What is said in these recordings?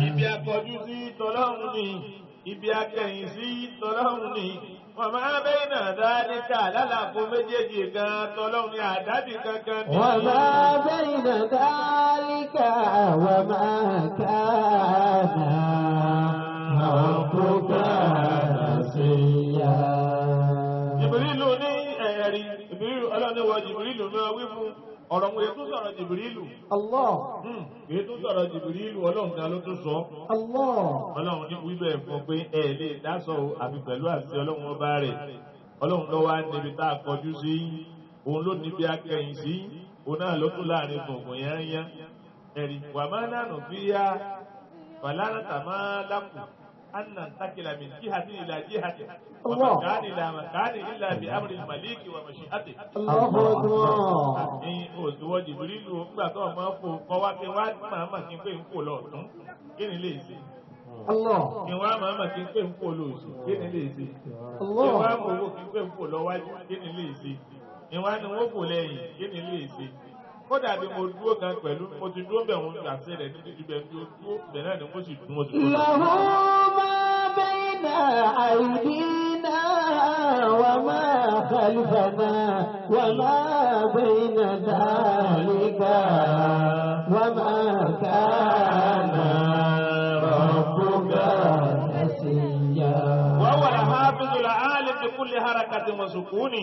Ibi akọjú sí tọ́lọ́hun ni, ibi akẹ̀yìn sí tọ́lọ́hun ni. Wa ma bayna dhalika lálàfo méjèèjì gan tọ́lọ́hun ni àdábì kankan ni. Wa ma bayna dhalika wa ma kana rabbuka nasiya. Jìbìrìlù ní ẹ̀rí, Jìbìrìlù ọlọ́ni wọ Jìbìrìlù náà wí fún ọ̀rọ̀ mu ètò sọ̀rọ̀ Jìbìrìlù. Allah. Ètò sọ̀rọ̀ Jìbìrìlù ọlọ́run kan ló tún sọ. Allah. Ọlọ́run ní wíbẹ̀ fún pé ẹ lè dásọ̀ o àfi pẹ̀lú àti ọlọ́run ọba rẹ̀. Ọlọ́run ló wá níbi tá a kọjú sí, òun ló níbi akẹ́yìn sí, òun náà ló tún láàrin gbùngbùn yányán. Ẹ̀rí wà máa nánà fi yá fàlànà tàmá lákù. أن ننتقل من جهة إلى جهة ومكان إلى مكان إلا بأمر الملك ومشيئته. الله أكبر. Ní òṣùwọ̀n Jìbìrìlù nígbà tó ọmọ fò kọ́ wá kí wá màmá kí n pè ń fò lọ́ọ̀tún kí ni lè ṣe? Allah. Kí wá màmá kí n pè ń fò lóòsì kí ni lè ṣe? Allah. Kí wá mò wò kí n pè ń fò lọ́wájú kí ni lè ṣe? Kí wá ni wọ́n fò lẹ́yìn kí ni lè ṣe? Kódà bí mo dúró gan pẹ̀lú mo ti dúró bẹ̀ wọ́n àṣẹ rẹ̀ níbi ibẹ̀ bí ó dúró bẹ̀ náà ni mo sì dúró sí. له ما بين أيدينا وما خلفنا وما بين ذلك وما كان ربك نسيا. وهو الحافظ العالم بكل حركة وسكون.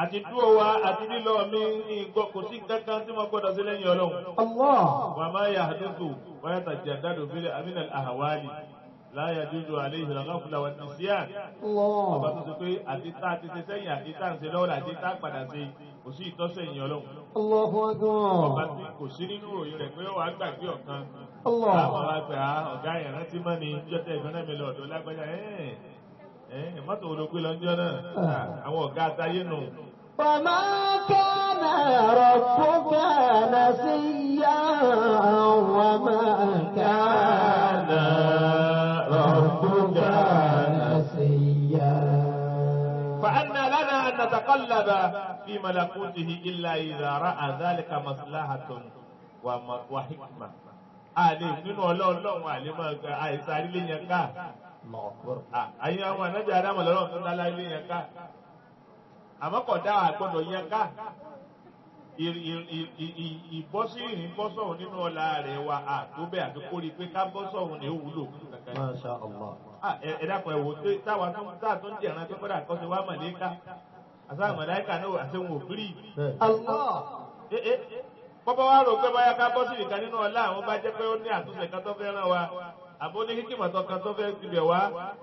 Àti dúró wa àti lílọ mi ní ìgbọ́ kò sí kankan tí mo gbọ́dọ̀ sí lẹ́yìn Ọlọ́run. Allah. Wa ma yahduthu wa yatajaddadu fil min al-ahwali la yajuzu alayhi al-ghafla wan-nisyan. Ọba Allah. tó ṣe pé àti tá a ti ṣe sẹ́yìn àti tá a ń ṣe lọ́wọ́ àti tá a padà ṣe kò sí ìtọ́sẹ̀yìn Ọlọ́run. Allahu Ọba akbar. tí kò sí nínú ìròyìn rẹ̀ pé ó wàá gbàgbé ọ̀kan. Allah. Láwọn wá pé ọ̀gá ìrántí mọ́ ni jọ́tẹ̀ ìfẹ́rẹ́ mi lọ ọ̀dọ̀ lágbájá mọ́tò olóògbé lọ́jọ́ náà àwọn ọ̀gá àtayé nù. وما كان ربك نسيا وما كان ربك نسيا. فأنى لنا أن نتقلب في ملكوته إلا إذا رأى ذلك مصلحة وحكمة. Àlè nínú ọlọ́run àlè máa gba àìsàn àrílé yẹn ká. Àyìn àwọn ànájà Ádámù lọ́rọ̀ tó dá láìlé yẹn ká. Àmọ́ kò dá àgbọ̀dọ̀ yẹn ká. Ìbọ́sí ìrìn bọ́ sọ̀hún nínú ọlá rẹ̀ wa àtó bẹ́ẹ̀ àti kórìí pé ká bọ́ sọ̀hún ni ó wúlò fún kankan. Masha Allah. Ẹ dákun ẹ wò tó táwa tó ń tá tó ń jẹ̀ràn tó kọ́dà kọ́ sí wá màlẹ́kà. Àti àwọn màláíkà náà àti wọn ò fírì. Allah. Bọ́bá wa rò pé báyà ká bọ́ sí ìkan nínú ọlá àwọn bá jẹ́ pé ó ní àtúnṣe kan tó fẹ́ ràn wá. Àbó ní kíkìmọ̀tọ́ kan tó fẹ́ tibẹ̀ wá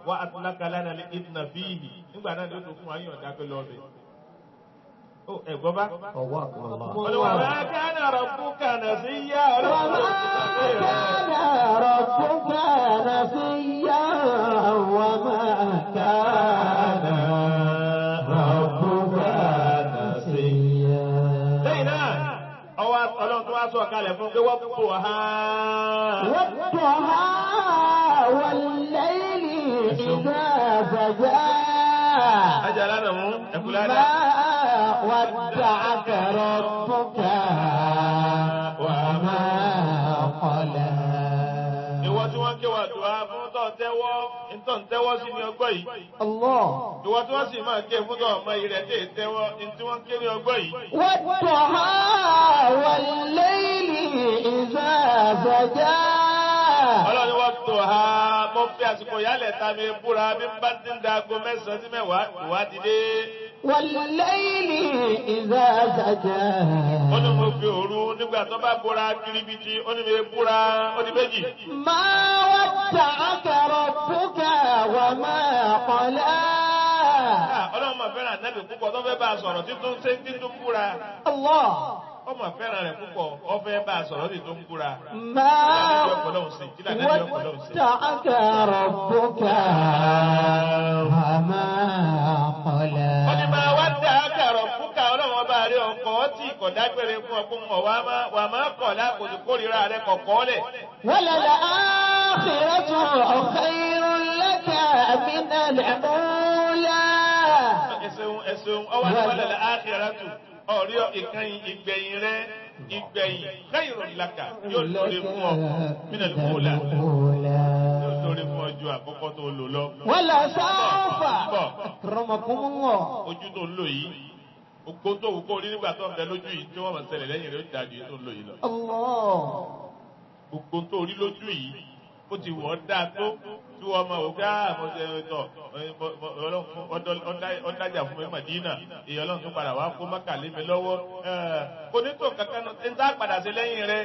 wá àtúlákàlá náà lè ìdùnnà fíìhì. Nígbà náà ni ó tó fún wa yàn dá pé lọ bẹ̀. Ó ẹ̀gbọ́n bá. Allah akbar. Olúwa máa kana rabbuka nasiya وما كان ربك نسيا وما كان ربك نسيا. Lẹ́yìn náà, ọwọ́ ọlọ́run tó wá sọ kalẹ̀ fún pé wọ́n bò ha. والضحى والليل إذا سجى. Ajá lánàá mú ẹ̀kú ما ládàá. ودعك ربك وما قلى. Ìwọ tí wọ́n ké wà tó a fún tọ́ ń tẹ́wọ́, ń tọ́ ń tẹ́wọ́ sí ní ọgbọ́ yìí. الله. Ìwọ tí wọ́n sì máa ké fún tọ́ ọmọ yìí rẹ̀ tẹ́ tẹ́wọ́, ní tí wọ́n ké ní ọgbọ́ yìí. والضحى والليل إذا سجى. Ọlọ́run wọ́n tó ha, mo fi àsìkò yálẹ̀ ta mi búra bí n bá ti ń da aago 9 sí 10 ìwádìí dé. والليل إذا سجى. Ó ní mo fi òru nígbà tó bá búra kiribiti, ó ní mi búra, ó ní méjì. ما ودعك ربك وما قلى. Ọlọ́run máa fẹ́ràn ànábì púpọ̀ tó fẹ́ bá a sọ̀rọ̀ títún ṣe títún búra. الله. Ó máa fẹ́ràn rẹ̀ púpọ̀, ó fẹ́ bá a sọ̀rọ̀ títún búra. ما ودعك ودعك ربك وما قلى. Ó ní máa wá dá àkàrọ̀ fúkà ọlọ́run ọba rẹ̀ ọkọ̀ tí kò dágbére fún ọkùnrin ọ̀wá wà máa kọ̀ lákòóso kórìíra rẹ̀ kọ̀kọ́ lẹ̀. وللآخرة خير لك من الأولى. Ẹ ṣeun ẹ ṣeun ọwọ́ ní wàlẹ̀ àkìrà tù ọ̀rí ìkànnì ìgbẹ̀yìn rẹ̀ Ìgbẹ̀yìn khayrun laka yóò lóore fún ọ minal ula. Yóò lóore fún ọ ju àkọ́kọ́ tó lò lọ. Wala sawfa. Bọ̀. Akramakumullah. Ojú tó ń lò yìí, gbogbo tó wù kó rí nígbà tó ń bẹ lójú yìí tí wọ́n máa ṣẹlẹ̀ lẹ́yìn rẹ̀ ó dájú yìí tó ń lò yìí lọ. Allah. Gbogbo tó rí lójú yìí, ó ti wọ̀ ọ́ dáa tó tí wọ́n máa wò ká mo ṣe tọ̀ ọ̀dájà fún mi Màdínà, èyí Ọlọ́run tó padà wá kó Mákà lé mi lọ́wọ́. Kò ní tó kankan ní tá a padà sí lẹ́yìn rẹ̀.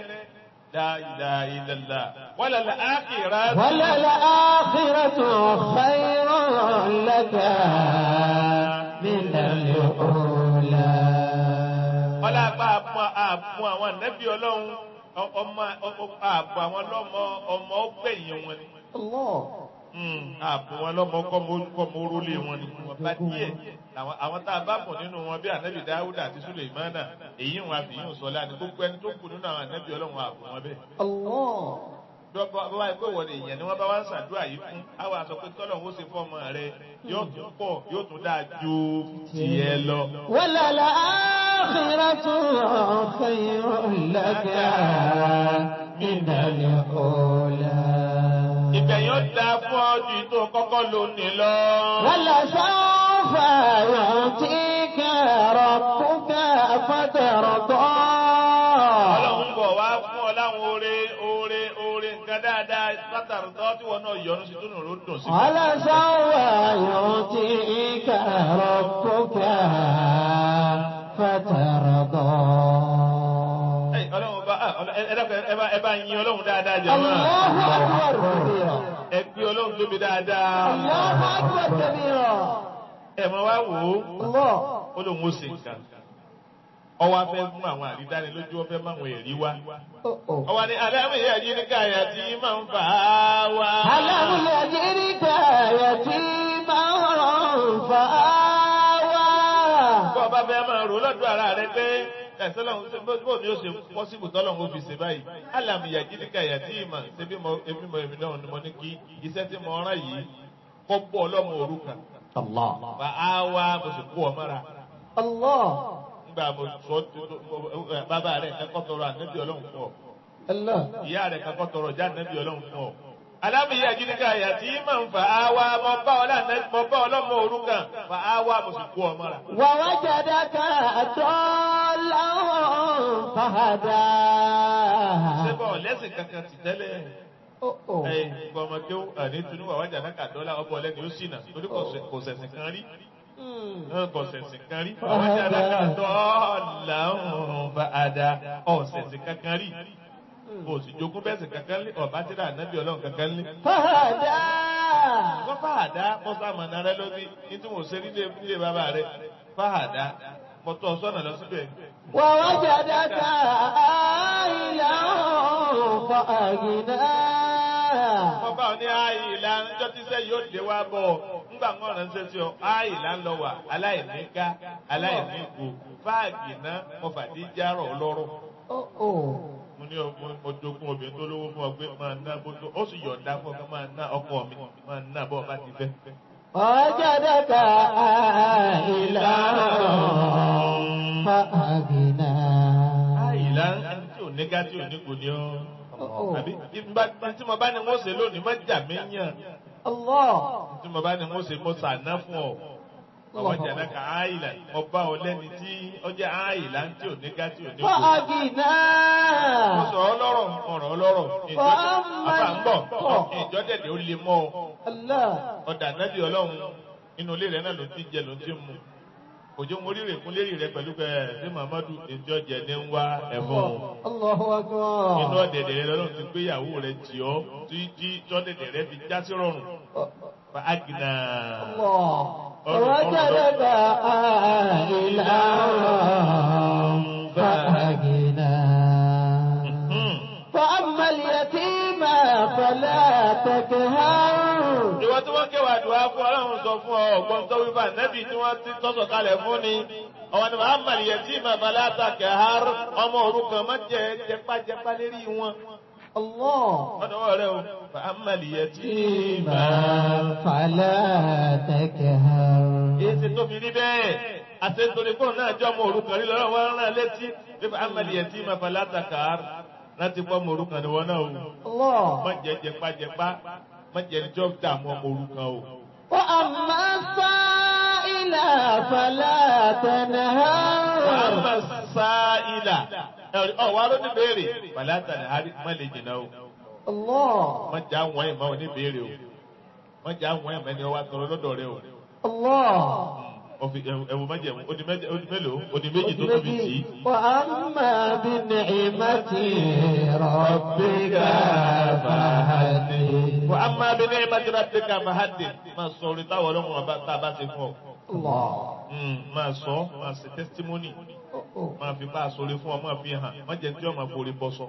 La ilaha illallah. Wala al-akhiratu. Wala al-akhiratu khayrun laka minal ula. Ọlá àgbà àbùn àwọn ànábì Ọlọ́run ọmọ àbùn àwọn lọ́mọ ọmọ ọgbẹ̀yìn wọn ni. Allah. Àbùn wọn lọ́mọ kọ́mọ orólé wọn ni. Wọ́n bá díẹ̀ àwọn tá a bá bọ̀ nínú wọn bí ànábì Dáúdà àti Sùlèmánà èyí wọn àfihàn sọlá ni gbogbo ẹni tó kù nínú àwọn ànábì Ọlọ́run àbùn wọn bẹ́ẹ̀. Allah. Bọ́bá ẹgbẹ́ wọ̀ ni èèyàn ni wọ́n bá wá ń ṣàdúrà yìí fún àwọn àṣọ pé tọ́lọ̀ ń ṣe fọ́mọ rẹ yóò tún pọ̀ yóò tún dáa ju tiẹ̀ lọ. Wala al-akhiratu khayrun laka minal ula. Ìgbẹ̀yìn ó dáa fún ọ ju tó kọ́kọ́ lò ní lọ. Wala sawfa yu'tika rabbuka fatarda. Ọlọ́run bọ̀ wá fún ọ láwọn oore oore oore nǹkan dáadáa látàrútọ́ tí wọn náà yọ́nú sí tó nù ló dùn sí. Wala sawfa yu'tika rabbuka fatarda. Ọlọ́run bá ẹ bá yin Ọlọ́run dáadáa jẹ mọ́. Allahu akbar kabira. Ẹ gbé Ọlọ́run tóbi dáadáa. Allahu akbar kabira. Ẹ mọ wá wò ó. Allah. Ó lóun ó ṣe nǹkan. Ọwọ́ afẹ́ mú àwọn àrídánilójú ọfẹ́ máwọn ẹ̀rí wá. Ọwọ́ ni aláwọ̀ yajidika yatiman fa'awa. Alam yajidika yatiman fa'awa. Bọ́ ọba fẹ́ máa rò lọ́dọ̀ ara rẹ pé ẹ̀sẹ̀ lọ́hún ṣe bó ni ó ṣe pọ́sibù tọ́lọ́hún ó fi ṣe báyìí. Alam yajidika yatiman ṣe bí mo èmi mo èmi náà ni mo ní kí iṣẹ́ tí mo rán yìí kọ́ bọ́ ọlọ́mọ òrukàn. Allah. Fa'awa mo sì kó ọ mọ́ra. Allah. Nígbà mo sọ bàbá rẹ̀ kẹ́kọ̀ọ́ tọrọ ànábì Ọlọ́run fún ọ. Allah. Ìyá rẹ̀ kankan tọrọ já ànábì Ọlọ́run fún ọ. Alámìyá jíníkà yàtí máa ń fa áwá mo bá ọlọ́mọ òrukàn fa áwá mo sì kó ọ mọ́ra. Wa wajadaka dallan fahada. Ṣé bọ́ lẹ́sìn kankan ti tẹ́lẹ̀? Ẹ gbọ́mọdé àní tunú wà wájà náà kàdọ́là ọbọ̀ ọlẹ́ni ó sì nà torí kò sẹ̀sìn kan rí. Kò sẹ̀sìn kan rí. Wájà náà kàdọ́là fahada ọ̀sẹ̀sìn kankan rí. Kò sì jogún bẹ́sẹ̀ kankan lé ọ̀bá tí ra ànábì Ọlọ́run kankan lé. Fahada. Wọ́n fàhàdá mọ́sàmọ̀nà rẹ lóbi ní tí mo ṣe nílé nílé bàbá rẹ. Fàhàdá mọ́tọ́ sọ́nà lọ síbẹ̀. Wa wajadaka ailan fa'aghna. Mo bá ọ ní àìlà ńjọ́ tí sẹ́ yóò dé wá bọ̀ ńgbà ń ránṣẹ́ sí ọ àìlà ń lọ wà aláìní ká aláìní kò fáàgì náà mo fàdí járọ̀ ọlọ́rọ̀. Mo ní mo jogún obìnrin tó lówó fún ọ pé máa ná bó tó ó sì yọ̀ǹda fún ọ pé máa ná ọkọ mi máa ná bọ́ ọ bá ti fẹ́. Wajadaka ailan fa'aghna. Àìlà ẹni tí ò ní ká tí ò ní kò ní ọ. Àbí tí mo bá ní wọ́n ṣe lónìí má jà mí yàn. Allah. Tí mo bá ní wọ́n ṣe mo ṣàná fún ọ. Àwọn jàdá ka àìlà mo bá ọ lẹ́ni tí ó jẹ́ àìlà tí ò ní ká tí ò ní kò. Fa'aghna. Mo sọ̀rọ̀ ọlọ́rọ̀ ọ̀rọ̀ ọlọ́rọ̀ àbá ń bọ̀ ìjọ dẹ̀dẹ̀ ó lè mọ́ ọ. Allah. Ọ̀dà nábì Ọlọ́run inú ilé rẹ̀ náà ló ti jẹ ló ti mu. Òjò mo rírè kún lérí rẹ pẹ̀lú pé ṣé Muhammadu ìjọ jẹ ní ń wá ẹ̀fọn. Allahu akbar. Inú ọ̀dẹ̀dẹ̀ rẹ lọ́lọ́run ti gbéyàwó rẹ jì ọ́ tí tí tọ́dẹ̀dẹ̀ rẹ fi já sí rọrùn. Fa'agna. Allah. Wajadaka ailan fa'aghna. Fa'amma al-yatima fala taqhar. Ìwọ tí wọ́n kéwàá dùn á fún Ọlọ́run sọ fún ọ ọ̀gbọ́n tó wípé ànábì tí wọ́n ti tọ́sọ̀ kalẹ̀ fún ni. Ọ̀wọ́n ni Muhammad yatima fala taqhar ọmọ òrukàn má jẹ jẹpájẹpá lérí wọn. Allah. Ọ̀dọ̀wọ́ rẹ o, Muhammad yatima fala taqhar. Èyí ti tó fi rí bẹ́ẹ̀. Àti nítorí pé òun náà jọ́ ọmọ òrukàn rí lọ́wọ́ wọn rán létí. Fífa amẹ́lì yẹn tí ma fa látàkà láti pọ́ ọmọ òrukàn ni wọ́n náà o. Allah. Má jẹ́ jẹpájẹpá, má jẹ́ jọ́ dààmú ọmọ òrukàn o. وأما السائل فلا تنهر. Wàá sáìlà. Ọ̀ wá ló ní béèrè. Fàlátà ní Harí má lè jìnnà o. Allah. Má jẹ́ àwọn ìmọ̀ òní béèrè o. Má jẹ́ àwọn ìmọ̀ ẹni ọwá tọrọ lọ́dọ̀ rẹ o. Allah. Ọfi ẹ̀wù májẹ̀mú, ó di mélòó, ó di méjì tó tóbi tì í. وأما بنعمة ربك فحدث. Wà á máa bí ní ìmọ̀tí rabbika fahaddith. Máa sọ orí táwọn ọlọ́run ọba tá a bá ṣe fún ọ. Allah. Máa sọ, máa ṣe testimony. Máa fi bá a sọ̀rọ̀ fún ọ, máa fi hàn. Má jẹ́ tí ọ máa forí bọ́ sọ.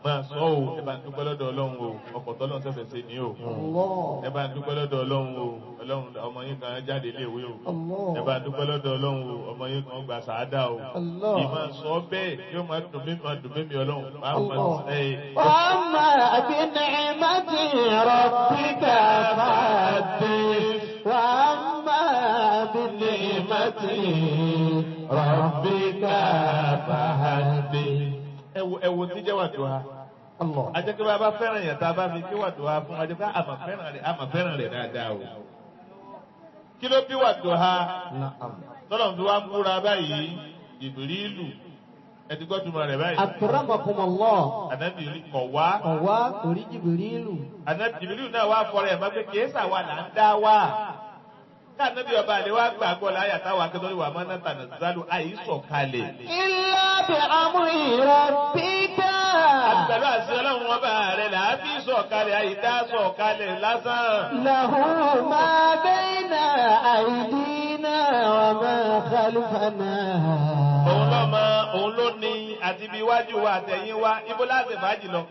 Máa sọ o, ẹ bá ń dúpẹ́ lọ́dọ̀ Ọlọ́run o, ọkọ̀ tọ́lọ́run ṣẹ̀ṣẹ̀ ṣe ní o. Allah. Ẹ bá ń dúpẹ́ lọ́dọ̀ Ọlọ́run o, Ọlọ́run ọmọ yín kan jáde iléèwé o. Allah. Ẹ bá ń dúpẹ́ lọ́dọ̀ Ọlọ́run o, ọmọ yín kan gba sàádà o. Allah. Ìmọ̀ sọ bẹ́ẹ̀ yóò máa dùn mí máa dùn mí mi Ọlọ́run. Máa máa Allah. ẹ وأما بنعمة ربك فحدث. وأما بنعمة ربك فحدث. ẹ wo ẹ wo tí jẹ́ wàdùà. Allah. Ajẹ́pẹ́ bá bá fẹ́ràn yẹn tá a bá fi kí wàdùà fún ajẹ́pẹ́ àmọ̀ fẹ́ràn rẹ̀ àmọ̀ fẹ́ràn rẹ̀ dáadáa o. Kí ló bí wàdùà? Na'am. Tọ́lọ̀ fi wá ń búra báyìí, Jìbìrìlù, ẹ ti gbọ́ túmọ̀ rẹ̀ báyìí. Akramakum Allah. Ànábì kọ̀ wá. Ọ̀wá orí Jìbìrìlù. Ànábì Jìbìrìlù náà wá fọrọ ẹ̀ máa pé kìí sàwa là ń dá wá. Káànábì ọba àlè wá gbàgbọ́ láyà táwa akẹ́tọ́ wà máa ń tànà zálù àìsọ̀kalẹ̀. Illa bi amri rabbika. Àti pẹ̀lú àṣẹ Ọlọ́run ọba rẹ̀ là á fi sọ̀kalẹ̀ àyíká sọ̀kalẹ̀ lásán. Lahu ma bayna aydina wa ma khalfana. Òun ló mọ òun ló ní àti ibi iwájú wa àtẹ̀yìn wa ibo láti fàájì lọ.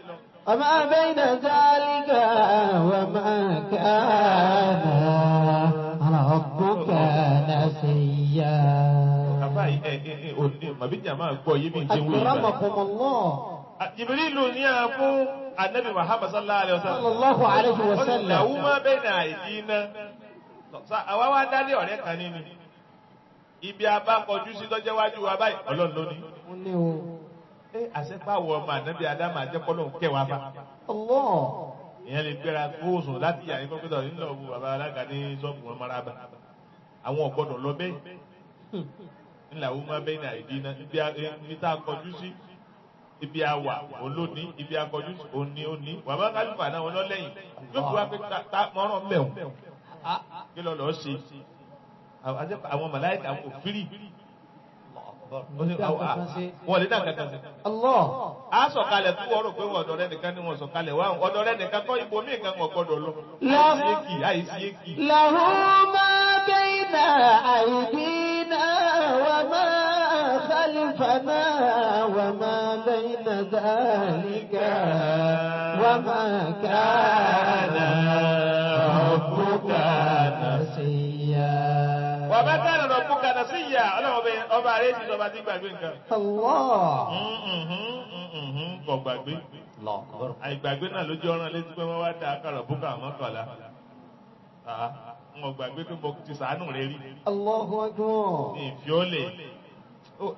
Wa ma bayna zalika wa ma kana rabbuka nasiya. Àbá yìí ẹ ẹ ẹ òní màbí jàmá gbọ́ yé mi ti wí. Akramakum Allah. Jìbìrìlù ní à fún Anabi Muhammad sallallahu alayhi wa sallam. Sallallahu alayhi wa sallam. Làwù má bẹ́ẹ̀ ní àìdí iná. Àwa wá dálé ọ̀rẹ́ kan nínú. Ibi abá kọjú sí lọ́jọ́ iwájú wa báyìí. Ọlọ́run ló ní. Ó ní o. Ẹ àṣepáwọ̀ ọmọ Ànábì Ádámù àjẹpọ́lọ́ kẹwàá fa. Allah. Ìyẹn lè gbéra kóòsùn láti yà ní kọ́pútà nílò ọ̀bù bàbá alága ní sọ́ọ̀bù wọn maraba. Àwọn ọ̀gbọ́dọ̀ lọ bẹ́ẹ̀. Ńlá wo máa bẹ́ẹ̀ ní àìdí iná. Ibi tá a kọjú sí ibi àwà olóní ibi akọjú sí òní òní bàbá kálífà náà wọn lọ́lẹ́yìn yóò fi wá pé ta mọ́rán mẹ́wọ̀n kí lọ́ lọ́ọ́ ṣe àwọn màláíkà àwọn òfìrí wọn lè dá nǹkan kan sí. Allah. A sọ̀kalẹ̀ fún ọ̀rọ̀ pé ọ̀dọ̀ rẹ nìkan ni wọ́n sọ̀kalẹ̀ wá ọ̀dọ̀ rẹ nìkan kọ́ ibo míì kan wọ́n gbọ́dọ̀ lọ. Àìsí èkì àìsí èkì. Lahu ma bayna aydina wa ma khalfana wa ma bayna dhalika wa ma kana rabbuka nasiya. Wà bá kana rabbuka nasiya ọlọ́run ọba rẹ̀ ti sọba tí gbàgbé nǹkan. Allah. Kò gbàgbé. Àìgbàgbé náà lójú ọ̀ràn létí pé wọ́n wá dá kàrọ̀ búkà mọ́kànlá. N ò gbàgbé pé mo ti sàánù rẹ rí. Allahu akbar. Ní ìfiọ́lẹ̀.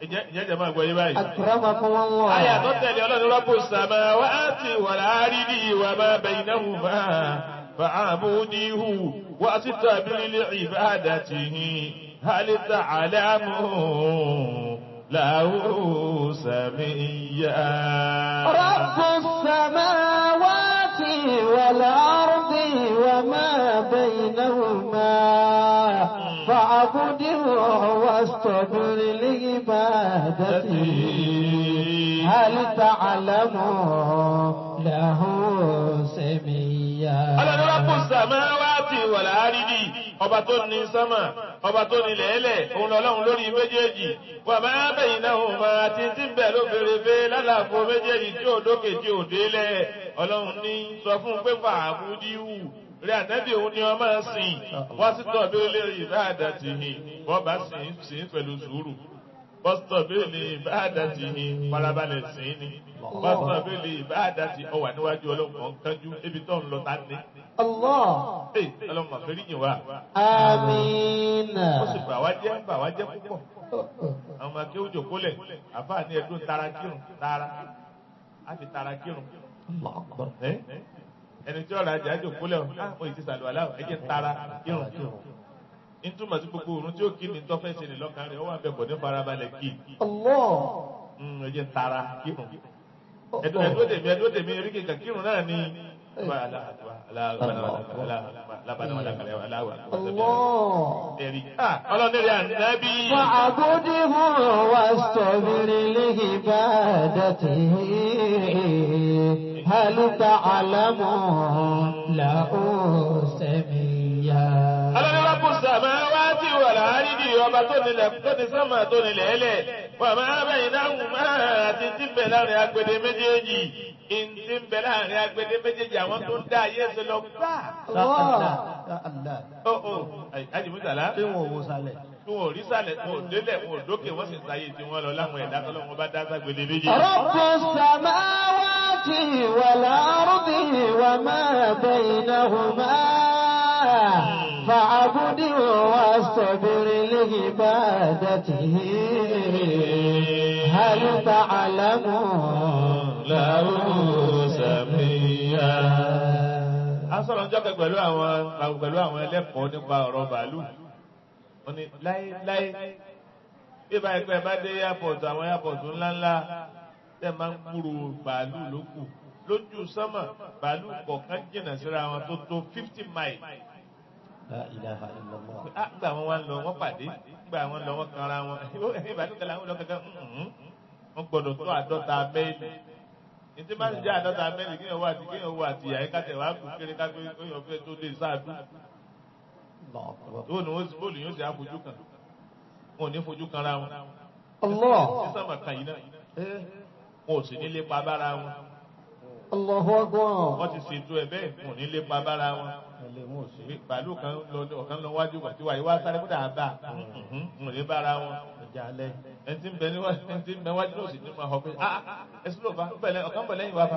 Ìjẹ́ jẹ́ máa gbọ́ yé báyìí. Akramakum Allah. Àyà tó tẹ̀lé Ọlọ́run Rabbu samawati wal ardi wa ma baynahuma fa'budhu wastabir li'ibadatihi hal ta'lamu lahu samiyya. Rabbus samawati wal ardi wa ma baynahuma fa'budhu wastabir li'ibadatihi hal ta'lamu lahu samiyya. Ọlọ́run Rabbu samawati wal ardi ọba tó ní sánmà ọba tó ní lẹ́lẹ̀ òun lọ́lọ́run lórí méjèèjì wà máa bẹ̀yìn náà òun máa ti ti ń bẹ̀ ló fèrèfé lálàfo méjèèjì tí ò dókè tí ò délẹ̀ ọlọ́run ní sọ fún pé fàbúdíwù rí ànábì òun ni ọmọ sìn wọ́n sì tọ́ bí ó lè rí ìbáàdà tì hìn wọ́n bá sìn sìn pẹ̀lú sùúrù Bọ́sítọ̀bìlì ìbáàdàtì ni farabalẹ̀ sí ni. Bọ́sítọ̀bìlì ìbáàdàtì ọwà níwájú ọlọ́run kan kánjú ibi tó ń lọ tá ní. Allah. Ee ọlọ́run àfẹ́rí yìn wá. Àmín. Ó sì bà wá jẹ́ bà wá jẹ́ púpọ̀. Àwọn ọmọ akéwù jòkólẹ̀ àfáà ní ẹdún tara kírun tara. Á fi tara kírun. Ẹni tí ọ̀rọ̀ ajá jòkólẹ̀ ọ̀ mo ì ti sàlùwàlá ẹ jẹ́ tara kírun. Ntúmọ̀ sí gbogbo òrùn tí ó kí ni tọ́fẹ́ ṣe ní lọ́kàn rẹ̀ ó wà bẹ́ẹ̀ kò ní farabalẹ̀ kí. Ẹ jẹ́ tara kírun. Ẹdún tèmi erí kìkà kírun náà ni. Ọlọ́nìrì ànábì. Fa'budhu wastabir li'ibadatihi hal ta'lamu lahu samiyya. Ọlọ́ni rọ́pù samawati wal ardi ọba tó nílẹ̀ tó ní sánmà tó nílẹ̀ ẹlẹ̀. Wà máa bẹ̀yìn náà máa àti tí ń bẹ láàrin agbede méjèèjì. Ìntí ń bẹ láàrin agbede méjèèjì àwọn tó ń dá ayé ṣe lọ gbà. Ó ó Ajimusala. Tí wọn ò wo sálẹ̀. Tí wọn ò rí sálẹ̀, wọn ò délẹ̀, wọn ò dókè, wọ́n sì ń sáyé tí wọ́n lọ láwọn ẹ̀dá tọ́lọ́wọ́n bá dá ságbede méjèèjì. Rabbu samawati wal ardi wa ma baynahuma. فاعبده واصطبر لعبادته هل تعلم له سميا. A sọ̀rọ̀ ọjọ́ kan pẹ̀lú àwọn ẹlẹ́kọ̀ọ́ nípa ọ̀rọ̀ bàálù. Wọ́n ní láéláé bí báyìí pé ẹ bá dé airport àwọn airport ńláńlá tẹ́ máa ń kúrò bàálù lókù lójú sánmà bàálù kọ̀ọ̀kan jìnnà síra wọn tó tó 50 miles. La ilaha illallah. Gbà wọn wá ń lọ wọn pàdé gbà wọn lọ wọn kanra wọn ìbàdí kan làwọn lọ kankan wọn gbọ́dọ̀ tó 50 mẹ́ẹ̀lì. Ní máa ń jẹ́ 50 mẹ́ẹ̀lì kéèyàn wà àti kéèyàn wà àti ìyá kátẹ̀ wàá kú kéré ká pé kéèyàn fẹ́ tó lè sáàdú. Tó ní wọ́n bóòlù yóò ṣe àfojú kan. Wọn ò ní fojú kanra wọn. Allah. Sísàn màkà yìí náà. Wọn ò sì ní lépa bára wọn. Allahu Akbar. Wọ́n ti ṣètò ẹ̀ bẹ́ẹ̀ wọn ò ní lépa bára wọn. Bàálù kan lọ ọ̀kan lọ wájú àti wáyé wá sáré kódà bá wọn ní bára wọn. Ẹni tí ń bẹ níwájú náà sì ní máa họ pé ẹsùn ló bá ọ̀kan bọ̀ lẹ́yìn wá fa.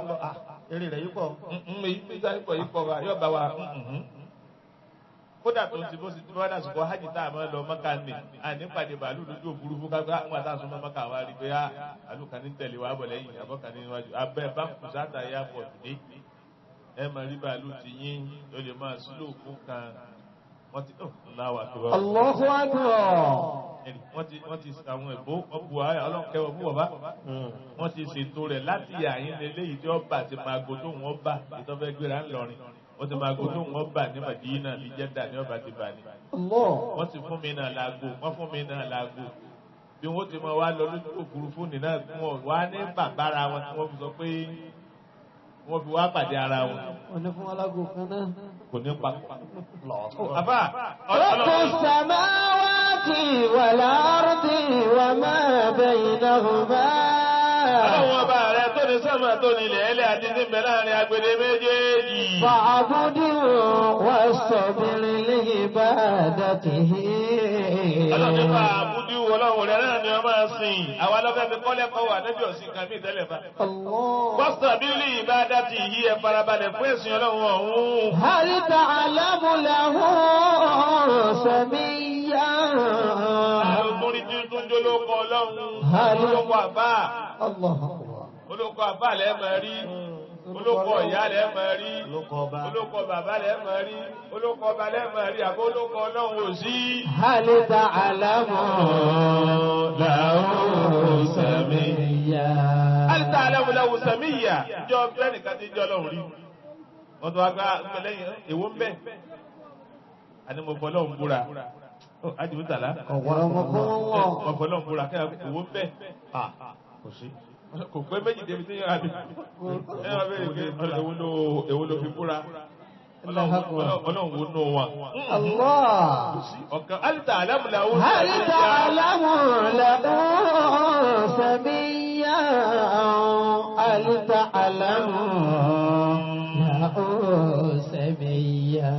Eré rẹ̀ yìí pọ̀. Èyí pọ̀ yìí pọ̀ wa yóò bá wa. Kódà tó ti bó ti bá dàsùkọ hajj tá a máa lọ Mọ́kà ní àní pàdé bàálù lójú òfurufú kápẹ́ àwọn àtàwọn ọmọ Mọ́kà wa rí pé àlù kan ní tẹ̀lé wa bọ̀ lẹ́yìn àbọ̀kan ní níwájú abẹ́ báńkù sáta airport dé. Ẹ máa rí bàálù ti yín ló lè máa sílò fún kan wọ́n ti láwà tó wà. Allahu Akbar. Wọ́n ti àwọn ẹ̀bó wọ́n bu ayé ọlọ́run kẹwọ́ fún bàbá. Wọ́n ti ṣètò rẹ̀ láti àyín lélẹ́yìí tí wọ́n bà ti máa go tó wọ́n bà ìtọ́fẹ́ gbéra ńlọrin. Wọ́n ti máa go tó wọ́n bà ní Màdínà ní Jẹ́dà ní ọba ti bà ní. Wọ́n ti fún mi náà láago wọ́n fún mi náà láago. Bí wọ́n ti máa wá lọ lójú òfurufú nìyẹn wọ́n wá ní bàbára wọn tí wọ́n fi sọ pé wọ́n fi wá pàdé ara wọn. Wọ́n ní fún alágò kan náà. Kò ní papọ̀. Àbá Rabbu samawati wal ardi wa ma baynahuma. Ọlọ́run ọba rẹ̀ tó ní sánmà tó ní ilẹ̀ ẹlẹ́ àti ní bẹ̀ láàrin agbede méjèèjì. Fa'budhu wastabir li'ibadatihi. Ọlọ́run nípa àbúdú ọlọ́run rẹ̀ náà ni ọ máa sìn. Àwa lọ́fẹ́ fi kọ́lẹ́kọ̀ọ́ wà níbi ọ̀sìn kan mí tẹ́lẹ̀ bá. Wastabir li'ibadatihi ẹ farabalẹ̀ fún ẹ̀sìn ọlọ́run ọ̀hún. Hal ta'lamu lahu samiyya. Àwọn tó rí tuntun jólókọ ọlọ́run. Olóko àbá. Olóko àbá lẹ́ máa rí. Olóko ìyá lẹ́ máa rí. Olóko bàbá lẹ́ máa rí. Olóko ọba lẹ́ máa rí. Àbó olóko ọlọ́run ò sí. Hal ta'lamu lahu samiyya. Hal ta'lamu lahu samiyya. Ìjọ bẹ́ẹ̀ nìkan ti jọ ọlọ́run rí. Wọ́n tó wá gbá lẹ́yìn èwo ń bẹ̀. Àní mo fọ́ ọlọ́run búra. Ajimusala. Ọ̀pọ̀ náà múra kí owó ń bẹ̀. Kò pé méjì débi tí yóò bí. Ẹ wá bẹ̀rẹ̀ pé èwo ló fi búra. Ọlọ́run wo nù wọn. Allah. Ọ̀kan alita alámùláwò. Alita alámùláwò sàmìyà. Alita alámùláwò sàmìyà.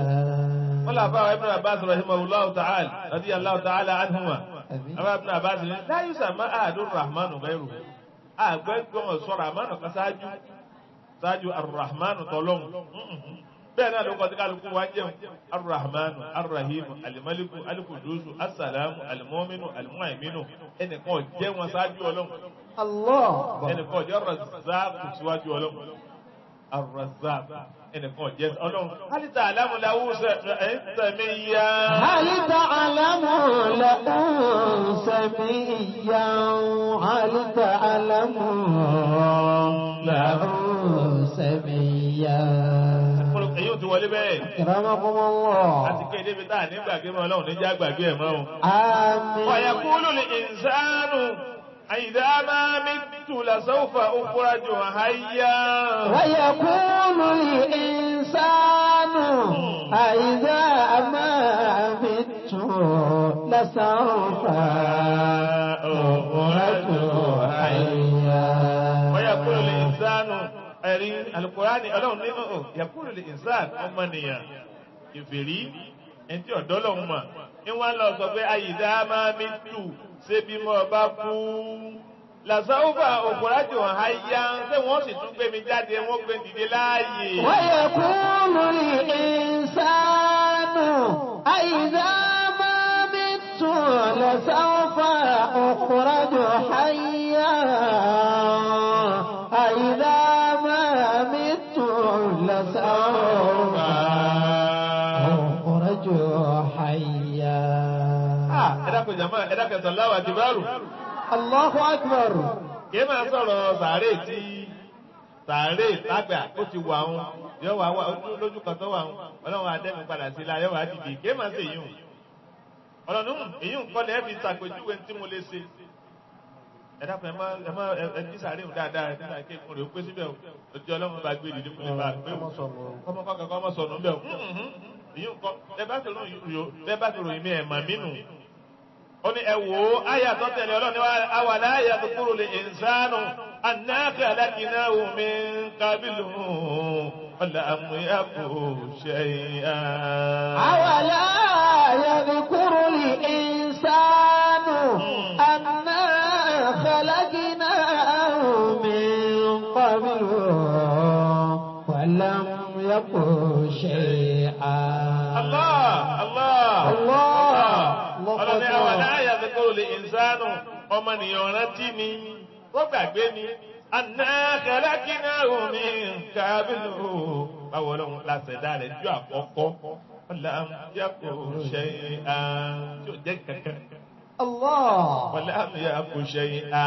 Wọ́n làbá Ibn Abbas rahimahullahu ta'ala radiyallahu ta'ala anhuma. Àwọn Ibn Abbas ní la yusamma ahadun rahmanu ghayruhu. Àgbẹ̀gbọ́n sọ rahmanu kan ṣáájú ṣáájú arrahmanu tọ́lọ́hún. Bẹ́ẹ̀ náà ló kọ́ sí kálukú wá jẹun. Arrahmanu, arrahimu, alimaliku, alikudusu, asalamu, alimọ́minu, alimuhaiminu. Ẹnìkan jẹ́ wọn ṣáájú Ọlọ́run. Allah. Ẹnìkan jẹ́ Razzaq síwájú Ọlọ́run. Arrazzaq. Ẹnìkan jẹ́ Ọlọ́run. Hal ta'lamu lahu samiyya. هل تعلم له سميا هل تعلم له سميا Èyí ò ti wọlé bẹ́ẹ̀. أكرمكم A ti الله kéde ibi tá à ní gbàgbé mọ́ Ọlọ́run níjà gbàgbé ẹ̀ mọ́ o. آمين ويقول الإنسان إذا ما مت لسوف أخرج حيا. ويقول الإنسان أإذا ما مت لسوف أخرج حيا ويقول الإنسان ẹ̀rí alukurani ọlọ́run ní ọ̀hún yakulu lè insan ọmọnìyàn ìfèrí ẹni tí ọ̀dọ́ lọ́hún mà ní wọ́n lọ sọ pé àyídá máa mi tù ṣé bí mo bá kú làṣàwùfà òkúrájò àyà ṣé wọ́n sì tún gbé mi jáde wọ́n gbé dìde láàyè. ويقول الإنسان أإذا ما مت لسوف أخرج حيا أإذا ما مت لسوف أخرج حيا Ah, ẹ dákun jàmá, ẹ dákun sọ̀láwà jìbárù. الله أكبر Kì í máa sọ̀rọ̀ sàárè tí sàárè lágbà ó ti wà ń yọ wà wà lójú kan tó wà ń ọlọ́run adẹ́mi padà sí la yọ wà dìde kì í máa ṣe èyí hùn. Ọlọ́run èyí ń kọ́lẹ̀ ẹ fi ṣàpèjúwe tí mo lè ṣe. Ẹ dákun ẹ má ẹ má ẹ ní sàárè hùn dáadáa ẹ nígbà kéèkùn rẹ̀ ó pé síbẹ̀ o. Ojú ọlọ́run bá gbé ìdílé fún mi bá pé o. Kọ́mọ kọ́kọ́ kọ́mọ sọnù bẹ́ẹ̀ o. Èyí ń kọ́ ẹ bá ti ròyìn mi ẹ̀ mà mí nù. Ó ní ẹ wò ó àyà tó tẹ̀lé ọlọ́ni wa awàlá àyà tó kúrò lè ìsánù anáka alákináwó mi ń kábìlù ọ̀là àmúyàkó ṣe é. أولا يذكر الإنسان أنا خلقناه من قبل ولم يك شيئا Allah Allah Allah ọlọ́ni awàlá àyà tó kúrò lè ìsánù ọmọnìyàn rántí ni ó gbàgbé ni anáka alákináwó mi ń kábìlù báwo ọlọ́run la ṣẹ̀dá rẹ̀ ju àkọ́kọ́ ọ̀là àmúyàkó ṣe é tí ò jẹ́ kankan. الله wọlé àmì àkùṣe a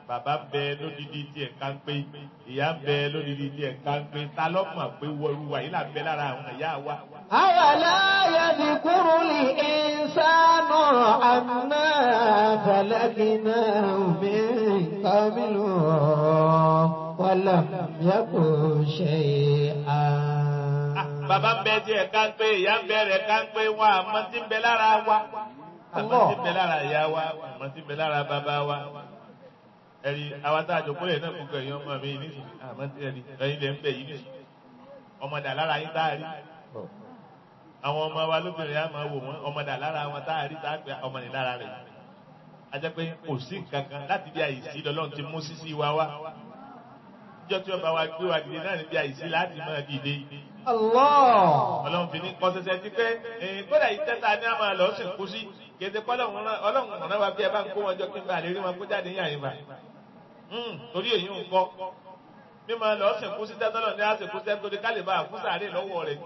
bàbá ń bẹ lódìdí tiẹ̀ ká ń pé ìyá ń bẹ lódìdí tiẹ̀ ká ń pé ta ló mọ̀ pé wọlú wa yìí là ń bẹ lára àwọn ìyá wa. أولا يذكر الإنسان أنا خلقناه من قبل ولم يك شيئا Bàbá ń bẹ tiẹ̀ ká ń pé ìyá ń bẹ rẹ̀ ká ń pé wọn àmọ́ tí ń bẹ lára wa àmọ́ tí ń bẹ lára ìyá wa àmọ́ tí ń bẹ lára bàbá wa. Ẹ̀rí àwa tá a jọ kólẹ̀ náà gbogbo ẹ̀yin ọmọ mi nísìnyí àmọ́ tí ẹ̀rí ẹ̀yin lẹ̀ ń bẹ yìí nísìnyí ọmọdà lára yín tá a rí àwọn ọmọ wa lóbìnrin á máa wò wọn ọmọdà lára wọn tá a rí tá a pè ọmọ ní lára rẹ̀ a jẹ́ pé kò sí nǹkan kan láti bí àìsí lọ́lọ́run ti mú sísí wa wá níjọ́ tí ọba wa gbé wa dìde náà níbi àìsí láti máa dìde Allah. ọlọ́run fi ní kọ́ sẹsẹ sí pé kódà yìí tẹ́ta ní a máa lọ sí kú sí kéde kọ́ ọlọ́run rán wa bí ẹ bá ń kó wọn jọ kí n bá lè rí wọn kó jáde ní àyìnbá torí èyí ń kọ́ mímọ lọ sí kú sí tẹ́tọ́lọ̀ ní àsìkú tẹ́ torí ká lè bá àfún sàárè lọ́wọ́ rẹ̀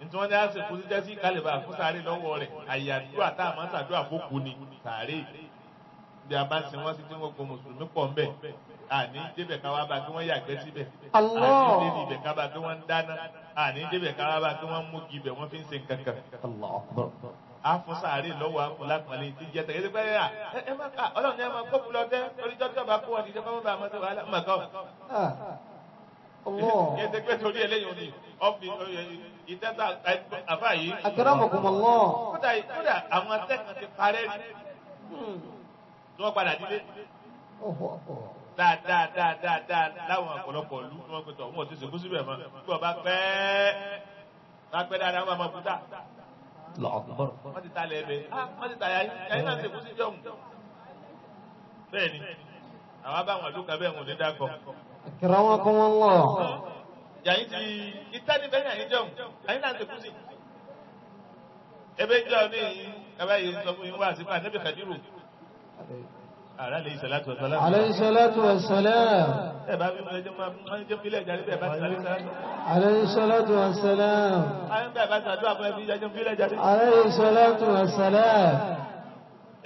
nítorí wọ́n ní àsìkú sí tẹ́sí ká lè bá àfún sàárè lọ́wọ́ rẹ̀ àyè àdúrà tá a máa ń sàdúrà fókù ni sàárè bí a bá sin wọ́n sí tí wọ́n kó mùsùlùmí pọ̀ ń bẹ̀ àní débẹ̀ ká wá bá kí wọ́n yàgbẹ́ síbẹ̀ Allah. àní débẹ̀ ká bá kí wọ́n ń dáná àní débẹ̀ ká wá bá kí wọ́n mú gibẹ̀ wọ́n fi ń ṣe nǹkan kan Allah akbar. afun sáré lọ́wọ́ afun lápọ̀lẹ́ ti jẹ́ tẹ̀lé pé ẹ má ká ọlọ́run ní ẹ máa kó lọ tẹ́ torí jọ́jọ́ bá kó wọn dìde kọ́ bá mọ́tò wàhálà má kọ́. Ah. Allah. Yẹ pé torí eléyìí ni ọ́fì ìtẹ́ta àfà yìí. Akramakum Allah. Kódà kódà àwọn atẹ́kùn ti parẹ́ rí tí wọ́n padà dílé Allahu akbar. dáadáa dáadáa láwọn ọ̀pọ̀lọpọ̀ ìlú tí wọ́n pe tọ̀ wọ́n ò ti sìnkú síbẹ̀ mọ́ bí wọ́n bá pẹ́ bá pẹ́ dáadáa wọ́n máa kúta. Allahu Akbar. Wọ́n ti talẹ̀ ẹbẹ̀. Wọ́n ti tàyà yín náà ṣe kú sí jọ̀hún. Bẹ́ẹ̀ni, àwọn abáwọn àdúgbò bẹ́ẹ̀ wọn ò ní dákọ̀. Akramakumullah. Yàyín ti ìtẹ́ni bẹ́ẹ̀ ní àyín jọ̀hún. Àyín náà ṣe kú sí. Ebe jọ ní ẹbá yìí sọ fún yín wá sí fún Ànábì Kàdírù. Alayhi salatu wa salam. Alayhi salatu wa salam. Ẹ bá bí wọ́n jẹ́ máa ń jẹ́ fílẹ̀ jáde bẹ́ẹ̀ bá ti sàlẹ̀ sàlẹ̀. Alayhi salatu wa salam. Ayé bẹ́ẹ̀ bá sàdúrà fún ẹbí jẹ́ fílẹ̀ jáde. Alayhi salatu wa salam.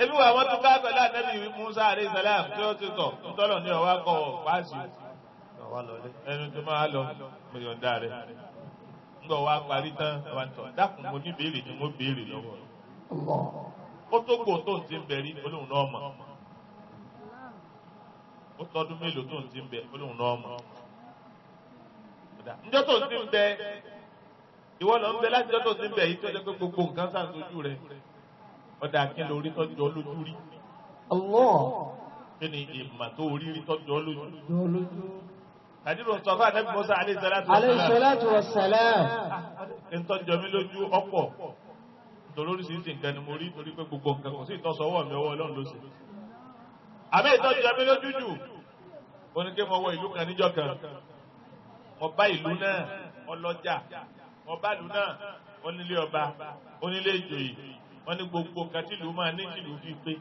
Ebi wa wọ́n tún bá pẹ̀lú Ànábì Musa alayhi salam tí ó ti tọ̀ ntọ́lọ̀ ní ọwọ́ akọ páàsì. Ẹnu tó máa lọ mo yọ̀ǹda rẹ̀. Ńgbọ̀ wa parí tán wa tọ̀ dákun mo ní béèrè ni mo béèrè lọ́wọ́. Ó tó kò tó ń ti ń bẹ̀rí olóhùn náà mọ̀. Ó tọdún mélòó tó ń ti ń bẹ olóhùn náà mọ̀. Njọ́ tó ń ti ń bẹ ìwọ lọ ń bẹ láti jọ́ tó ń ti ń bẹ yìí tó jẹ́ pé gbogbo nǹkan sàǹsojú rẹ̀. Ọ̀dà kí lórí tọ́jú ọ lójú rí. Allah. Kí ni ìmọ̀ tó orí rí tọ́jú ọ lójú? Kàdírò sọ fún Ànábì Mùsá alayhi salatu wa Alayhi salam. salatu wa salam. Ntọ́jọ́ mi lójú ọ̀pọ̀. Nítorí oríṣiríṣi nǹkan ni mo rí torí pé gbogbo nǹkan kò sí ìtọ́sọ́wọ́ mi ọwọ́ Ọlọ́run ló ṣe. Àbẹ́ ìtọ́jọ́ mi lójú jù. Ó ní kí mo wọ ìlú kan níjọ́ kan. Mo bá ìlú náà ọlọ́jà. Mo bá ìlú náà onílé ọba, onílé ìjòyè. Wọ́n ní gbogbo nǹkan tí ìlú máa ní tí ìlú fi pé.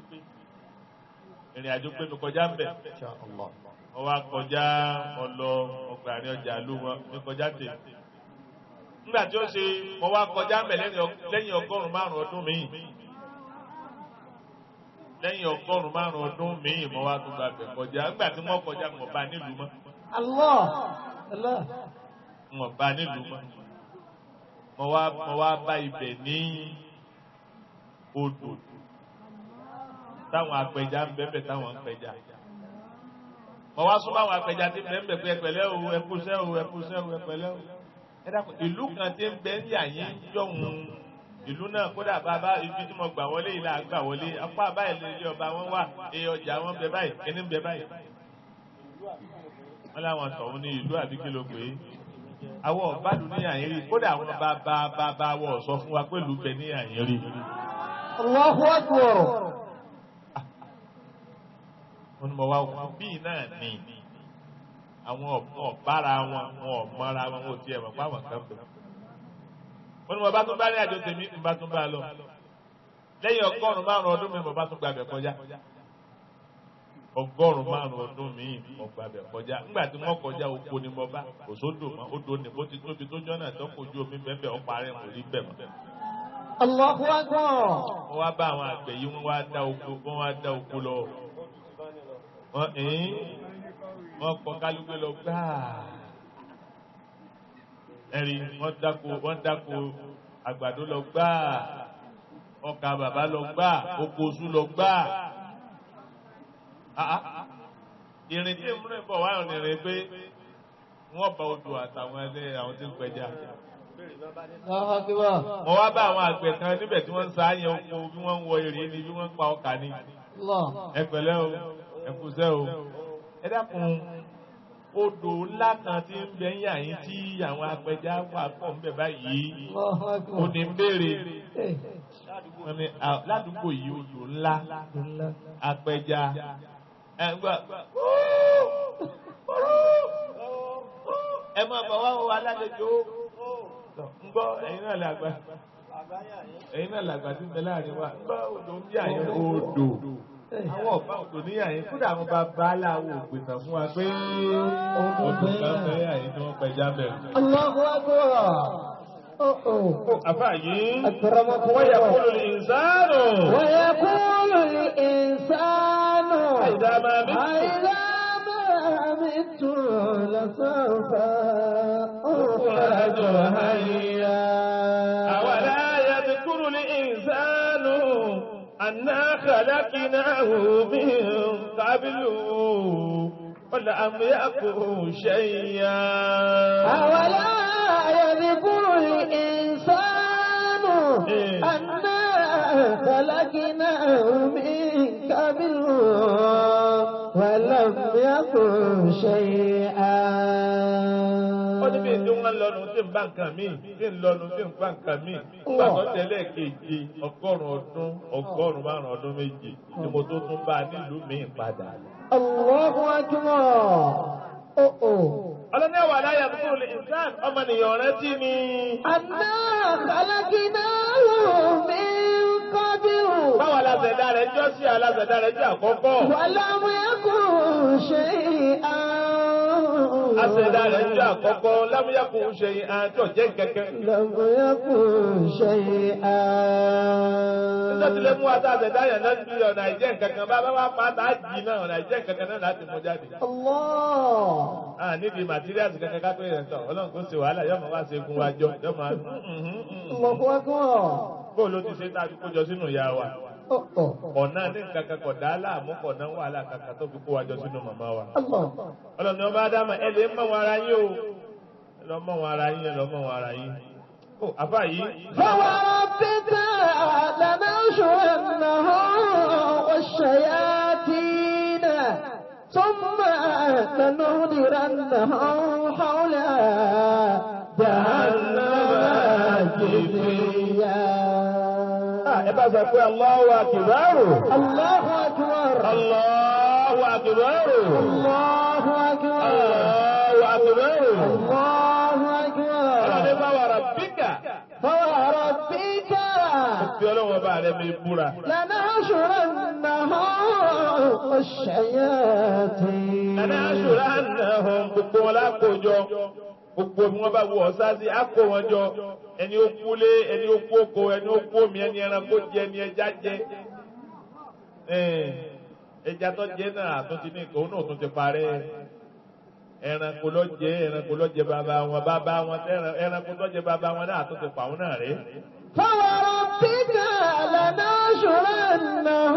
Ìrìn àjò pé mi kọjá ń bẹ̀. Insha Allah. Mo wá kọjá ọlọ ọgbà ní ọjà ló wọn mi kọjá tèmi. Nígbà tí ó ṣe mo wá kọjá ń bẹ̀ lẹ́yìn 105 ọdún míì. Lẹ́yìn 105 ọdún míì mo wá tún gbàgbẹ́ kọjá. Nígbà tí wọ́n kọjá mo bá nílùú mọ́. Allah. Allah. Mo bá nílùú mọ́. Mo wá bá ibẹ̀ ní odò táwọn apẹja ń bẹ́ẹ̀ táwọn ń pẹja. Mo wá súnmọ́ àwọn apẹja tí ń bẹ́ẹ̀ pé ẹpẹ̀lẹ́ o, ẹkúṣẹ́ o, ẹkúṣẹ́ o, ẹpẹ̀lẹ́ o. Ẹ dákun, ìlú kan tí ń bẹ ní àyín jọ̀hún ìlú náà kódà bàbá ibi tí mo gbà wọlé yìí là ń gbà wọlé apá báyìí lè ilé ọba wọn wà èyí ọjà wọn bẹ báyìí kíní ń bẹ báyìí. Wọ́n láwọn tọ̀hún ní ìlú àbí kí ló pè é. Àwọn ọ̀bálù ní àyín rí kódà àwọn bàbá bàbá wọ̀ sọ fún wa pé ìlú bẹ ní àyín rí. Allahu akbar. Wọ́n ní mo wá wọ́n bíi náà ni àwọn ọ̀bára wọn wọn ò mọ́ra wọn ò tiẹ̀ mọ̀ pé àwọn kan bẹ̀. Wọ́n ní mo bá tún bá ní àjọ tèmi ń bá tún bá lọ. Lẹ́yìn 105 ọdún mi mo bá tún gbàbẹ̀ kọjá. 105 ọdún mi mo gbàbẹ̀ kọjá. Nígbà tí wọ́n kọjá oko ni mo bá kò sódò mọ́ odò ní bó ti tóbi tó jọ́nà tó kojú omi bẹ́ẹ̀ ọ̀pá rẹ̀ kò rí bẹ̀ mọ́. Allahu akbar. Wọ́n wá bá àwọn àgbẹ̀ yìí wọ́n wá dá oko wọ́n wá dá oko lọ. Wọ́n kọ kálukú lọ gbáà. Ẹ̀rí wọ́n dáko àgbàdo lọ gbáà. Ọkà bàbá lọ gbáà. Oko oṣù lọ gbáà. Ìrìn tí ń rìn bọ̀ wá ìrìn pé wọ́n bá odò àtàwọn ẹlẹ́ àwọn tí ń pẹja. Allahu akbar. Mo wá bá àwọn àgbẹ̀ kan níbẹ̀ tí wọ́n ń sa áyẹ oko bí wọ́n ń wọ èrè ni bí wọ́n ń pa ọkà ni. Allah. Ẹ pẹ̀lẹ́ o, ẹ kúṣẹ́ o. Ẹ dákun, odò ńlá kan tí ń bẹ ń yà yín tí àwọn apẹja wà pọ̀ ń bẹ báyìí. Allahu akbar. Ó ní ń béèrè. Wọ́n ní ládùúgbò yìí odò ńlá apẹja. Ẹ gbọ́ ẹ máa bọ̀ wá o alálejò ń gbọ́ ẹ̀yin náà làgbà ẹ̀yin náà làgbà tí ń bẹ láàrin wa ń gbọ́ odò ń yà yín odò àwọn ọba odò níyà yín kódà àwọn bàbá aláwo òpìtàn fún wa pé odò kan fẹ́ yà yín tí wọ́n pẹja bẹ̀rẹ̀. Allahu akbar. Oh, oh. Àfà yìí Akramakum wọ́n yẹ Allah. kúlù ní ìsánù. ويقول الإنسان أإذا ما مت. أإذا ما مت لسوف أخرج حيا. أولا يذكر الإنسان أنا خلقناه من قبل ولم يكن شيئا. أولا يذكر الإنسان أنا خلقناه من قبل ولم يكن شيئا. Ó ní bí ní tí wọ́n lọ́nu tí ń bá nǹkan míì tí ń lọ́nu tí ń bá nǹkan míì. Gbàgbọ́ tẹ́lẹ̀ keje 100 ọdún 105 ọdún méje ni mo tó tún bá a nílùú míì padà. Allahu akbar. Oh oh. Ọlọ́ni àwọn aláya tó lè ìsán ọmọnìyàn rántí ni. Anna khalaqnahu min qablu. Báwo aláṣẹ̀dá rẹ̀ jọ́ sí aláṣẹ̀dá rẹ̀ jẹ́ àkọ́kọ́? Wa lam yakun shay'an. Aṣẹ̀dá rẹ̀ jẹ́ àkọ́kọ́ lámúyàkùn ṣe àti ọ̀jẹ́ kẹ̀kẹ́. Lam yakun shay'an. Nígbà tí lè mú wa tá aṣẹ̀dá yẹn náà ní ọ̀nà àìjẹ́ nǹkankan bá bá wá pa tá a jì náà ọ̀nà àìjẹ́ nǹkankan náà láti mú jáde. Allah. À nídìí màtíríàsì kankan ká tó yẹn tán Ọlọ́run kò ṣe wàhálà yọ̀ọ́ máa wá ṣe egun wa jọ yọ̀ọ́ máa. Allahu akbar. Bó ló ti ṣe tá a fi kójọ sínú ìyá wa? Oh oh. Ọ̀nà ní nǹkan kan kọ̀ dá láàmú kọ̀ọ̀nà wàhálà kankan tó fi kó wa jọ sínú màmá wa. Allah. Ọlọ́run ọba Ádámà ẹ lè mọ̀ wọn ara yín o. Ẹ lọ mọ̀ wọn ara yín ẹ lọ mọ̀ wọn ara yín. Ó àbá yìí. فوربك لنحشرنهم والشياطين ثم لنحضرنهم حول جهنم جثيا. Ẹ bá sọ pé Allahu akbar. الله أكبر. Allahu akbar. الله أكبر. Allahu akbar. الله أكبر. Ọlọ́run bá wàrà bíkà. فوربك Fi Ọlọ́run ọba rẹ̀ mi búra. لنحشرنهم والشياطين. Ẹni aṣọ́ra ànàhàn gbogbo wọn lákòójọ. Gbogbo bí wọ́n bá wọ ọ̀sá sí, á kó wọn jọ. Ẹni ó kú lé, ẹni ó kú oko, ẹni ó kú omi, ẹni ẹranko jẹ, ẹni ẹja jẹ. Ẹja tó jẹ náà àtúntì ní ìkòó náà tún ti parẹ́. Ẹranko ló jẹ, ẹranko ló jẹ bàbá wọn, bàbá wọn ẹranko tó jẹ bàbá wọn náà àtúntì pàwọn náà rèé. فوربك لنحشرنهم.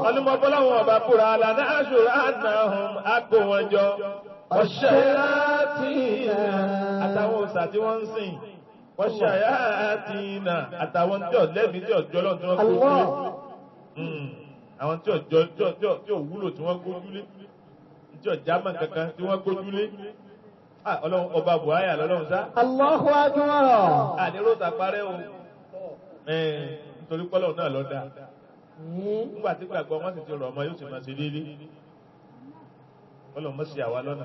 Ọlọ́mọ bọ́láwọn ọba búra lànà aṣọ́ra ànàhùn á kó wọn jọ. Ọ̀ṣẹ́yàtìnà àtàwọn òòṣà tí wọ́n ń sìn. Ọ̀ṣẹ́yàtìnà àtàwọn tí ọ̀lẹ́mí tí ọ̀jọ́ lọ́n tí wọ́n gbójúlé. Àwọn tí ọ̀jọ́ tí ò wúlò tí wọ́n gbójúlé. Tí ọ̀já mọ̀ kankan tí wọ́n gbójúlé. Ọlọ́run ọba Buhari lọ́lọ́run sá. Allahu akbar. Àní róòsà parẹ́ o. Nítorí pọ́lọ́ náà ló dáa. Nígbà tí gbàgbọ́ wọ́n sì ti rọ̀ ọmọ yóò sì máa ṣe déédéé. Ọlọ́run mọ̀ sí àwa lọ́nà.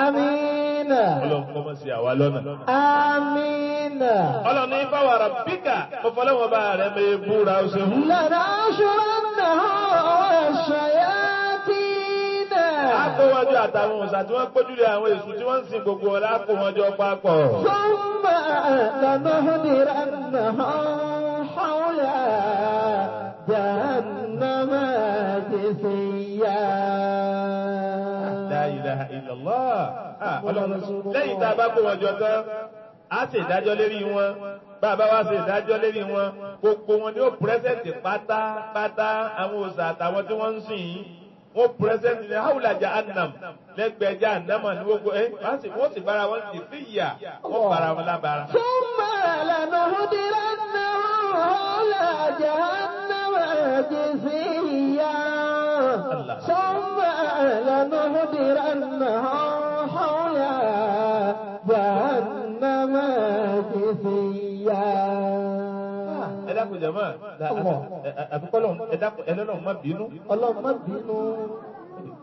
Àmín. Ọlọ́run kọ́ mọ̀ sí àwa lọ́nà. Àmín. Ọlọ́run ní fáwọ̀rọ̀ bíkà mo fọlọ́wọ́n bá rẹ̀ mi búra ó ṣeun. لنحشرنهم والشياطين. A kó wọn jọ àtàwọn òòṣà tí wọ́n gbójúlé àwọn èṣù tí wọ́n ń sin gbogbo ọ̀la kó wọn jọ papọ̀. ثم لنحضرنهم حول جهنم جثيا. La ilaha illallah. Ọlọ́run lẹ́yìn tá a bá kó wọn jọ tán, a ṣe ìdájọ́ lérí wọn. Bàbá wa ṣe ìdájọ́ lérí wọn. Gbogbo wọn ni ó pírẹ́sẹ̀ntì pátápátá àwọn òòṣà àtàwọn tí wọ́n ń sìn yìí. Wọ́n pírẹ́sẹ̀ntì ní Haula Jahannam lẹ́gbẹ̀ẹ́ Jahannama ní gbogbo ẹ̀ wọ́n sì bára wọn sì fi ìyà wọ́n bára wọn lábára. ثم لنحضرنهم حول جهنم جثيا. الله. ثم لنحضرنهم حول جهنم جثيا. Ẹ dákun jàmáà, àfikọ́lọ̀ ẹ dákun ẹ lọ́nà má bínú. Ọlọ́run má bínú.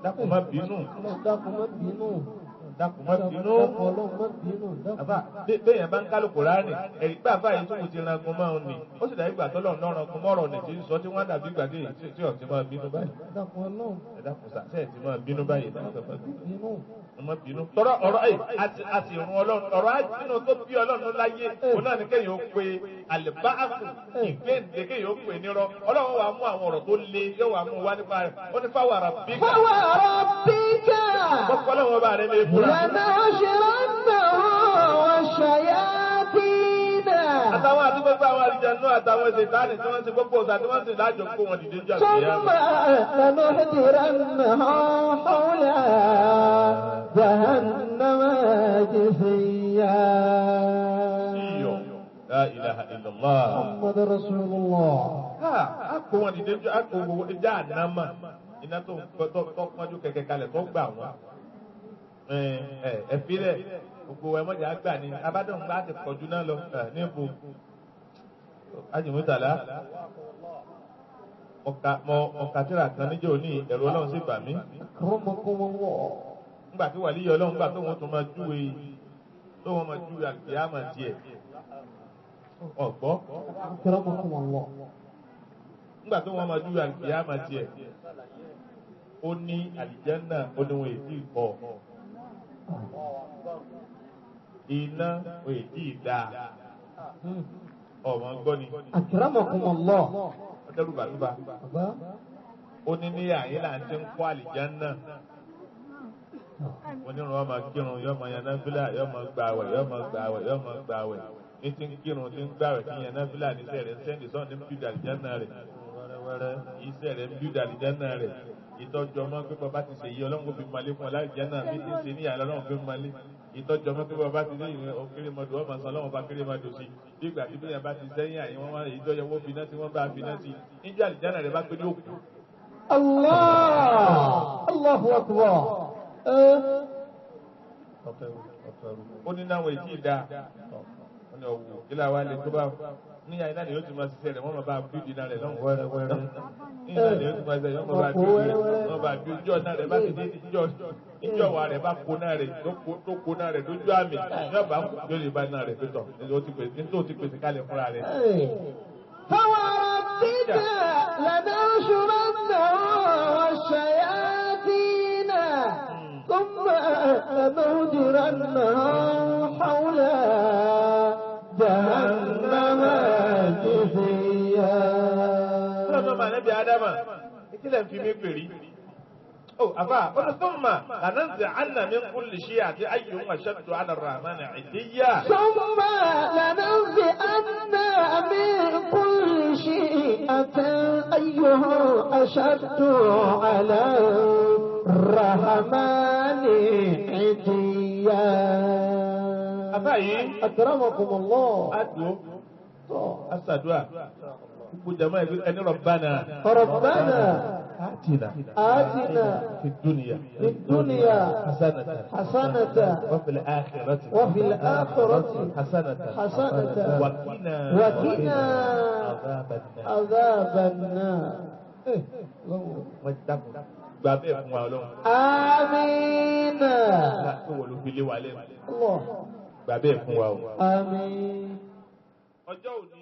Dákun má bínú. Ọlọ́run dákun má bínú. Dákun má bínú. Dákun Ọlọ́run má bínú. Dákun. Àbá béèyàn bá ń kálukú rárìn ẹ̀rí pé àbá yìí tó kù ti rangun máa ń nì ó sì dàbí ìgbà tọ́lọ̀ náà rangun mọ́rọ̀ nì tí ń sọ tí wọ́n dàbí ìgbà tí ọ̀ ti máa bínú báyìí. Dákun Ọlọ́run Ẹ dákun sà sẹ́ẹ̀ ti máa bínú báyìí ẹ dákun má bínú. bínú. Ẹ má bínú. Tọ́rọ ọ̀rọ̀ ẹ̀ a sì run Ọlọ́run ọ̀rọ̀ nínú tó bí Ọlọ́run láyé òun náà ni kéèyàn ó pe àlùbáàfù ìgbéǹde kéèyàn ó pe nírọ́ Ọlọ́run wàá mú àwọn ọ̀rọ̀ tó le yóò wàá mú wá nípa rẹ̀ ó ní fáwọn àrà bí. فوربك Kọ́kọ́ lọ́wọ́ bá rẹ̀ lè búra. لنحشرنهم والشياطين. Àtàwọn àti gbogbo àwọn àlùjànnú àtàwọn ṣètánì tí wọ́n ti gbogbo ọ̀sà tí wọ́n sì lájọ kó wọn dìde jọ ثم لنحضرنهم حول جهنم جثيا. Iyọ̀ La ilaha illallah. محمد رسول الله. A kó wọn dìde jọ a kó gbogbo ẹja ànámà iná tó tó pọ́njú kẹ̀kẹ́ kalẹ̀ tó gbà wọ́n. Ẹ filẹ̀ gbogbo ẹ mọ̀jà gbà ní abádọ́n bá ti pọ̀jù náà lọ níbo. Ajimutala ọ̀kàtìrà kan níjọ́ òní ẹ̀rọ ọlọ́run sì bà mí. Nígbà tí wàlíyé ọlọ́run gbà tóun tún máa júwe tóun máa júwe àlùkìyámà tiẹ̀. Ọ̀gbọ́. Nígbà tó wọ́n máa júwe àlùkìyámà tiẹ̀, ó ní àlìjánà ó ní wọn èdè ìkọ́. Iná wọn èdè ìdá. Ọ̀mọ̀ gbọ́ ni. Akramakumullah. Ọdẹ́rù bàtúbà. Ó ní ní àyín là ń ti ń kọ́ àlìjánà. Onírun ọmọ kírun yóò máa yan náfìlà yóò máa gbààwẹ̀ yóò máa gbààwẹ̀ yóò máa gbààwẹ̀. Ní ti ń kírun ti ń gbààwẹ̀ kí yan náfìlà níṣẹ́ rẹ̀ ń sẹ́ndì sọ́ọ̀ ní bíúdà àlìjánà rẹ̀. Iṣẹ́ rẹ̀ ń bíúdà àlìjánà rẹ̀. Ìtọ́jú ọmọ pé bàbá ti ṣèyí ọlọ́run kò fi malé fún ọ láìjánà bí ti ń ṣe níyà ọlọ́run fi malé. Ìtọ́jú ọmọ pé bàbá ti ní ìrìn òkèrèmọdò ọmọ sọ ọlọ́run bá kérèmọdò sí. Bí ìgbà tí bíyàn bá ti sẹ́yìn àyè wọ́n wá èyí tó yẹ wọ́n fi iná sí wọ́n bá fi iná sí. Níjọ́ àlìjánà rẹ̀ bá pé ní òkú. Allah! Allahu akbar! Ó ní náwọn èyí ìdá ó ní ọ̀wọ̀ kí láwa lè tó bá níyà iná ni yóò ti máa ṣiṣẹ́ rẹ̀ wọ́n máa bá bíìdì náà rẹ̀ lọ́hùn wẹ́rẹ́wẹ́rẹ́ níyà ni yóò ti máa ṣiṣẹ́ wọ́n máa bá bíìdì wọ́n bá bíìdì ìjọ náà rẹ̀ bá ti dé ìjọ ìjọ wa rẹ̀ bá kó náà rẹ̀ tó kó náà rẹ̀ lójú àmì yóò bá yóò lè bá náà rẹ̀ pẹ̀tọ̀ nítorí ó ti pèsè kálẹ̀ fúnra rẹ̀. فوربك لننشرنهم والشياطين ثم لنهجرنهم حول جهنم جثيا. Ọlọ́run máa nẹ́bí Ádámà, ìkílẹ̀ ń fi mí pèrí. Ó àfà, ó ní thumma lananzi'anna min kulli shi'atin ayyuhum ashaddu 'ala ar-rahmani 'itiyya. ثم لننزعن من كل شيعة أيهم أشد على الرحمن عتيا. Àfà yìí, أكرمكم الله. á dùn ó, á ṣàdúrà. Gbogbo jàmá ẹni Rabbana. ربنا آتنا آتنا في الدنيا في الدنيا حسنة حسنة وفي الآخرة وفي الآخرة حسنة حسنة وقنا وقنا عذاب النار. عذاب النار. إيه، الله. Wọ́n dákun gba bẹ́ẹ̀ fún wa ọlọ́run. آمين. Láti wọ̀ ló fi lé wa lẹ́nu. الله. Gba bẹ́ẹ̀ fún wa o. آمين. Ọjọ́ òní.